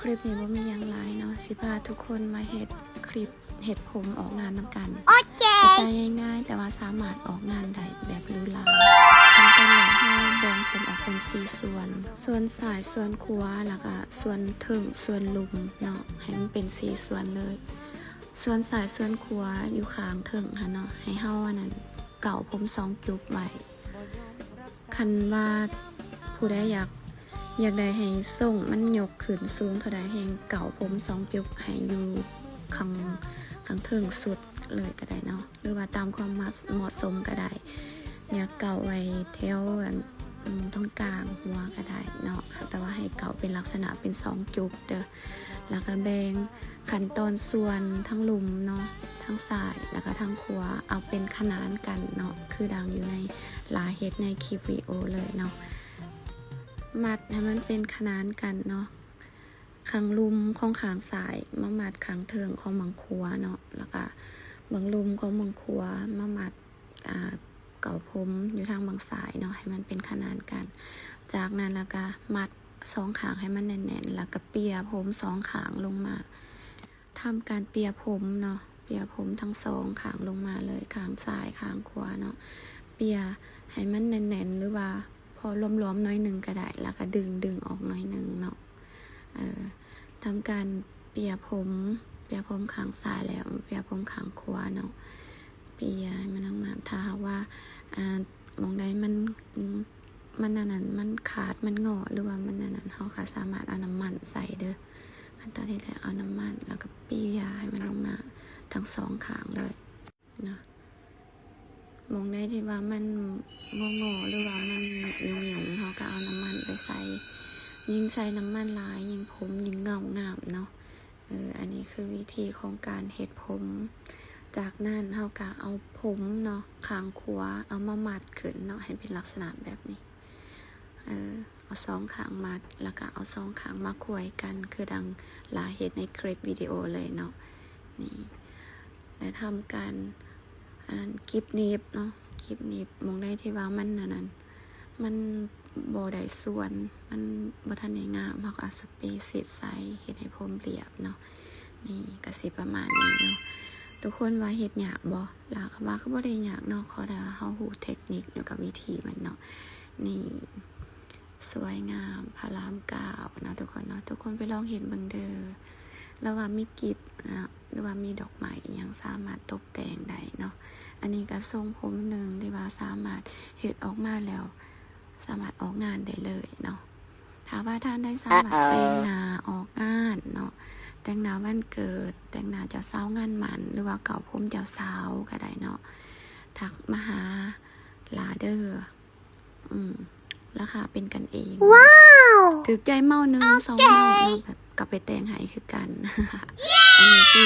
ຄລິບນີ້ບໍ່ມີຫຍັງຫຼາຍເນາະ ຊິພາທຸກຄົນມາເຮັດຄລິບເຮັດຜົມອອກງານນຳກັນ. ໂອເຄ ສະໄຕງ່າຍໆ ແຕ່ວ່າສາມາດອອກງານໄດ້ແບບຫຼູຫຼາ. ຂັ້ນຕອນແລກເຮົາແບ່ງຜົມອອກເປັນສີ່ສ່ວນ ສ່ວນຊ້າຍ ສ່ວນຂວາ ແລ້ວກະສ່ວນເທິງ ສ່ວນລຸ່ມເນາະ ໃຫ້ມັນເປັນສີ່ສ່ວນເລີຍ. ສ່ວນຊ້າຍ ສ່ວນຂວາ ຢູ່ຂ້າງເທິງຫັ້ນເນາະ ໃຫ້ເຮົາອັນນັ້ນ ເກົາຜົມສອງຈຸກໄວ້. ຄັນວ່າຜູ້ໃດຢາກ ຢາກໄດ້ໃຫ້ຊົງມັນຍົກຂຶ້ນສູງເທົ່າໃດ ແຮ່ງເກົາຜົມສອງຈຸກໃຫ້ຢູ່ຂ້າງ ຂ້າງເທິງສຸດເລີຍກໍໄດ້ເນາະ ຫຼືວ່າຕາມຄວາມເໝາະສົມກໍໄດ້. ຢາກເກົາໄວ້ແຖວອັນ ອືມ ຕອງກາງຫົວກໍໄດ້ເນາະ ແຕ່ວ່າໃຫ້ເກົາເປັນລັກສະນະເປັນສອງຈຸກເດີ. ແລ້ວກໍແບ່ງຂັ້ນຕອນສ່ວນທັງລຸ່ມເນາະ ທັງຊ້າຍ ແລ້ວກໍທັງຂວາ ເອົາເປັນຂະໜານກັນເນາະ ຄືດັ່ງຢູ່ໃນ ລາເຮັດໃນຄລິບວິດີໂອເລີຍເນາະ. ມັດໃຫ້ມັນເປັນຂະໜານກັນເນາະ ຂ້າງລຸ່ມຂອງຂ້າງຊ້າຍມາມັດຂ້າງເທິງຂອງເບື້ອງຂວາເນາະ ແລ້ວກະເບື້ອງລຸ່ມຂອງເບື້ອງຂວາມາມັດ ອ່າ ເກົາຜົມຢູ່ທາງເບື້ອງຊ້າຍເນາະ ໃຫ້ມັນເປັນຂະໜານກັນ. ຈາກນັ້ນແລ້ວກະມັດສອງຂ້າງໃຫ້ມັນແໜ້ນໆ ແລ້ວກະເປ່ຍຜົມສອງຂ້າງລົງມາ. ທຳການເປ່ຍຜົມເນາະ ເປ່ຍຜົມທັງສອງຂ້າງລົງມາເລີຍ ຂ້າງຊ້າຍ ຂ້າງຂວາເນາະ ເປ່ຍໃຫ້ມັນແໜ້ນໆ ຫຼືວ່າພໍຫຼວມໆ ໜ້ອຍໜຶ່ງກໍໄດ້ ແລ້ວກໍດຶງ ດຶງອອກໜ້ອຍໜຶ່ງເນາະ. ເອີ ທຳການເປ່ຍຜົມ ເປ່ຍຜົມຂ້າງຊ້າຍແລ້ວ ເປ່ຍຜົມຂ້າງຂວາເນາະ ເປ່ຍໃຫ້ມັນງາມ. ຖ້າຫາກວ່າ ອ່າ ໝ່ອງໃດມັນ ມັນອັນນັ້ນ ມັນຂາດ ມັນງໍ ຫຼືວ່າມັນອັນນັ້ນ ເຮົາກໍສາມາດເອົານ້ຳມັນໃສ່ເດີ. ຂັ້ນຕອນທີ່ແລກເອົານ້ຳມັນ ແລ້ວກໍເປ່ຍໃຫ້ມັນລົງມາທັງສອງຂ້າງເລີຍເນາະ. ໝ່ອງໃດທີ່ວ່າມັນງໍໆ ຫຼືວ່າມັນຫຍຸ້ງໆ ເຮົາກໍເອົານ້ຳມັນໄປໃສ່. ຍິ່ງໃສ່ນ້ຳມັນຫຼາຍ ຍິ່ງຜົມຍິ່ງເງົາງາມເນາະ. ເອີ ອັນນີ້ຄືວິທີຂອງການເຮັດຜົມ. ຈາກນັ້ນເຮົາກໍເອົາຜົມເນາະ ຂ້າງຂວາເອົາມາມັດຂຶ້ນເນາະ ໃຫ້ເປັນລັກສະນະແບບນີ້. ເອີ ເອົາສອງຂ້າງມັດ ແລ້ວກໍເອົາສອງຂ້າງມາຂວາຍກັນ ຄືດັ່ງລາເຮັດໃນຄລິບວິດີໂອເລີຍເນາະ. ນີ້ ແລະ ທຳການ ອັນນັ້ນ ກິບໜີບເນາະ ກິບໜີບ. ໝ່ອງໃດທີ່ວ່າມັນອັນນັ້ນ ມັນບໍ່ໄດ້ສ່ວນ ມັນບໍ່ທັນໄດ້ງາມ ເຮົາກໍເອົາສະເປສີດໃສ່ ເຮັດໃຫ້ຜົມລຽບເນາະ. ນີ້ກໍຊິປະມານນີ້ເນາະ. ທຸກຄົນວ່າເຮັດຍາກບໍ່? ລາວກໍວ່າກໍບໍ່ໄດ້ຍາກເນາະ ຂໍແຕ່ວ່າເຮົາຮູ້ເຕັກນິກ ແລ້ວກໍວິທີມັນເນາະ. ນີ້ ສວຍງາມ ພະລາມເກົ້າເນາະ ທຸກຄົນເນາະ. ທຸກຄົນໄປລອງເຮັດເບິ່ງເດີ. ລະວ່າມີກິບເນາະ ຫຼືວ່າມີດອກໄມ້ອີ່ຫຍັງ ສາມາດຕົບແຕ່ງໄດ້ເນາະ. ອັນນີ້ກໍຊົງຜົມໜຶ່ງທີ່ວ່າສາມາດເຮັດອອກມາແລ້ວ ສາມາດອອກງານໄດ້ເລີຍເນາະ. ຖ້າວ່າທ່ານໃດສາມາດແຕ່ງໜ້າອອກງານເນາະ ແຕ່ງໜ້າວັນເກີດ ແຕ່ງໜ້າເຈົ້າສາວງານໝັ້ນ ຫຼືວ່າເກົາຜົມເຈົ້າສາວກໍໄດ້ເນາະ ທັກມາຫາລາເດີ. ອືມ ລາຄາເປັນກັນເອງ ວ້າວ ຖືກໃຈເມົ້າໜຶ່ງສອງເມົ້າເນາະ ແບບກໍໄປແຕ່ງໃຫ້ຄືກັນ. ອັນນີ້ຄື